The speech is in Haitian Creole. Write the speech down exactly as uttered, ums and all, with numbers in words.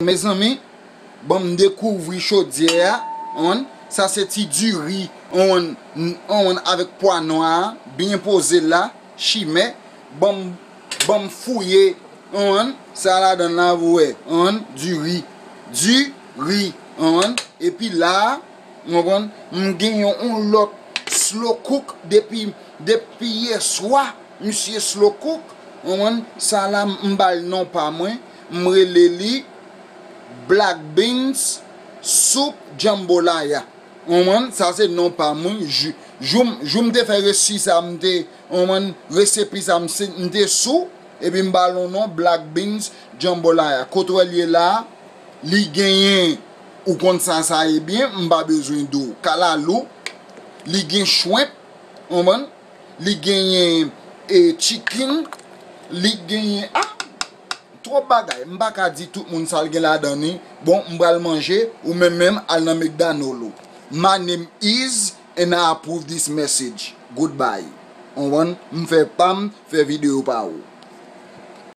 Mezanmi, bon, m dekouvri chodyè a, on, sa se ti diri, on, on, avèk pwa nwa a, byen poze la, chimè, bon, bon, fouye, on, sa ladan la, ou wè, on, diri, diri, on, epi la, ou konprann, m gen yon, yon lòt slow cook depi, depi yè swa, misye slow cook, ou konprann, sa la, m ba l non pa mwen, m rele li Black Beans Soup Jambolaya. Ou konprann, sa se non pa mwen. Jou, jou, jou m te fè resi sa, m te, ou konprann, resepi sa, m, se, m te sou, epi m ba l yon non Black Beans Jambolaya. Kot w wè l ye la, li genyen, ou konn sa, sa ye byen, m pa bezwen di w. Kalalou, li gen shrimp, ou konprann, li genyen e chicken, li genyen, ah, twòp bagay. M pa ka di tout moun sa l gen ladan li. Bon, m pral manje, ou menm menm, al nan McDonald ou. My name is, and I approve this message. Goodbye. Ou konprann? M fè pa m, fè videyo pa ou.